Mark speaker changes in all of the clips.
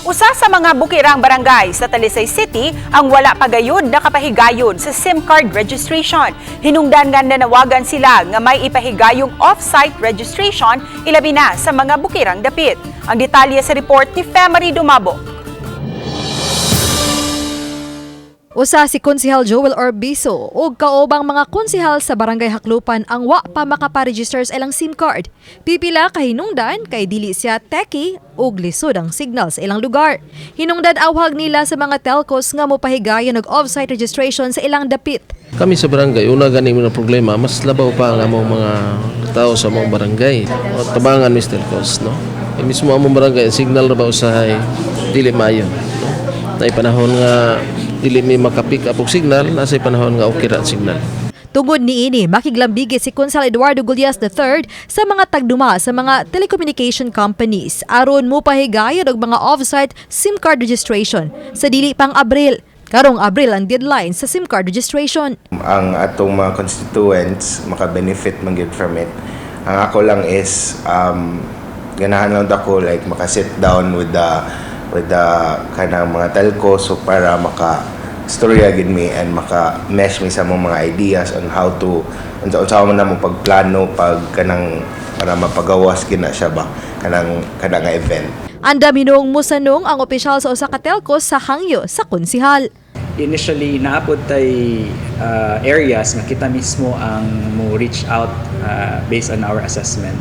Speaker 1: Usa sa mga bukirang barangay sa Talisay City ang wala pa gayud nakapahigayon sa SIM card registration. Hinungdan nga nanawagan sila nga may ipahigayong off-site registration, ilabi na sa mga bukirang dapit. Ang detalye sa report ni Femary Dumabo.
Speaker 2: Usa si Konsehal Joel Orbiso ug kaubang mga konsehal sa Barangay Haklupan ang wa pa makaparegister sa ilang SIM card. Pipila kahinungdan kay dili siya techie ug lisod ang signal sa ilang lugar. Hinungdan awhag nila sa mga telcos nga mopahigayon og off-site registration sa ilang dapit.
Speaker 3: Kami sa barangay, una gani mo na problema, mas labaw pa ang among mga tao sa among barangay. O, tabangan Mr. Cos, no? E mismo among barangay, signal ra ba usahay, dili maayo, no? Naay panahon nga dili mi maka-pick up og signal, nasa panahon nga okay ra ang signal.
Speaker 2: Tungod niini, makiglambigit si Konsehal Eduardo Gullas III sa mga tagduma sa mga telecommunication companies aron mo pahigayon og mga off-site SIM card registration sa dili pang Abril. Karong Abril ang deadline sa SIM card registration.
Speaker 4: Ang atong mga constituents maka-benefit man gyud from it. Ang ako lang is ganahan lang ako like maka-sit down with the kanang mga telco so para maka storya gid mi and maka mesh mi sa among mga ideas on how to unsa unsa man namo pagplano pag kanang para mapagawas gid na siya ba kanang kada nga event.
Speaker 2: Andam hinuong musanong ang opisyal sa usa ka telco sa hangyo sa konsehal.
Speaker 5: Initially naa pod tay areas nga kita mismo ang mo reach out based on our assessment.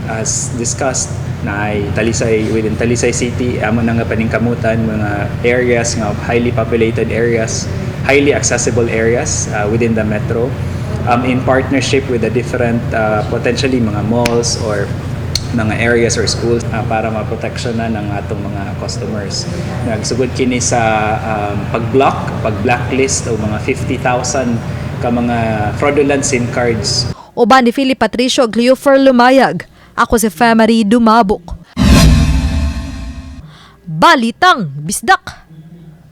Speaker 5: As discussed na ay Talisay, within Talisay City, amo na nga paningkamutan mga areas nga highly populated areas, highly accessible areas within the metro, in partnership with the different potentially mga malls or mga areas or schools para maproteksyonan ang atong mga customers. Nagsugod kini sa pag-block, pag-blacklist o mga 50,000 ka mga fraudulent SIM cards.
Speaker 2: Uban ni Philip Patricio Cleofer Lumayag. Ako si Femary Dumabok. Balitang Bisdak.